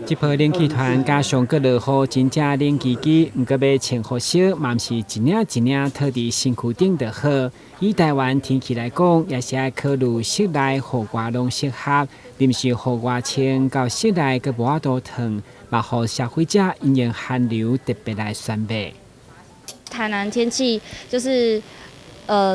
這波冷氣團加上閣落雨，真正冷吱吱。毋過欲穿服飾，嘛毋是一領一領套佇身軀頂就好。以台灣天氣來講，也是愛考慮室內、戶外攏適合。臨時戶外穿到室內閣無法度燙，嘛予消費者因應寒流特別來選買。台南天氣就是，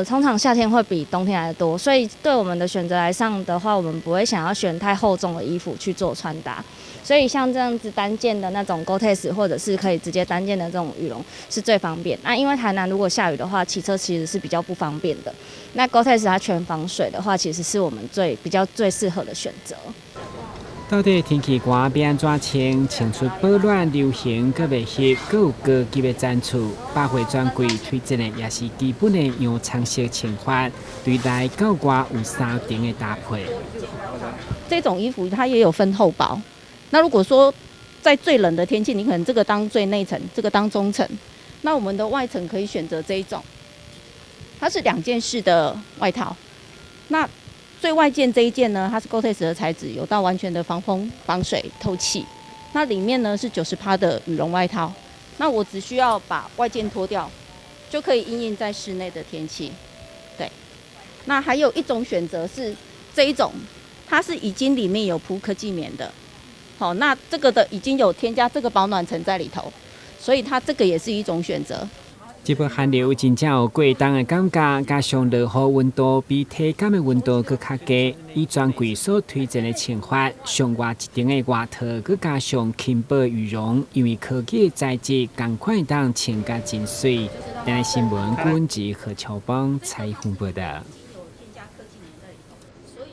通常夏天會比冬天來得多，所以對我們的選擇來上的話，我們不會想要選太厚重的衣服去做穿搭。所以像這樣子單件的那種 Gore-Tex，或者是可以直接單件的這種羽絨是最方便。那因為台南如果下雨的話，騎車其實是比較不方便的。那 Gore-Tex 它全防水的話，其實是我們最比較最適合的選擇。到底天氣寒欲按怎穿，穿出保暖流行，閣袂翕，閣有高級的層次。百貨專櫃推薦的也是基本的洋蔥式穿法，對內到外有三層的搭配。這種衣服它也有分厚薄。那如果說在最冷的天氣，你可能這個當最內層，這個當中層。那我們的外層可以選擇這一種，它是兩件式的外套。那最外件這一件呢，它是 Gore-Tex 的材質，有到完全的防風、防水、透氣。那裡面呢是90%的羽絨外套。那我只需要把外件脫掉，就可以因應在室內的天氣。對。那還有一種選擇是這一種，它是已經裡面有鋪科技棉的。好，那這個的已經有添加這個保暖層在裡頭，所以它這個也是一種選擇。這波寒流真正有過冬的感覺，加上落雨溫度比體感的溫度閣較低，以專櫃所推薦的穿法，上外一層的外套，閣加上輕薄羽絨，因為科技的材質仝款會當穿甲真媠。台新聞，郭文吉何喬邦採訪報道。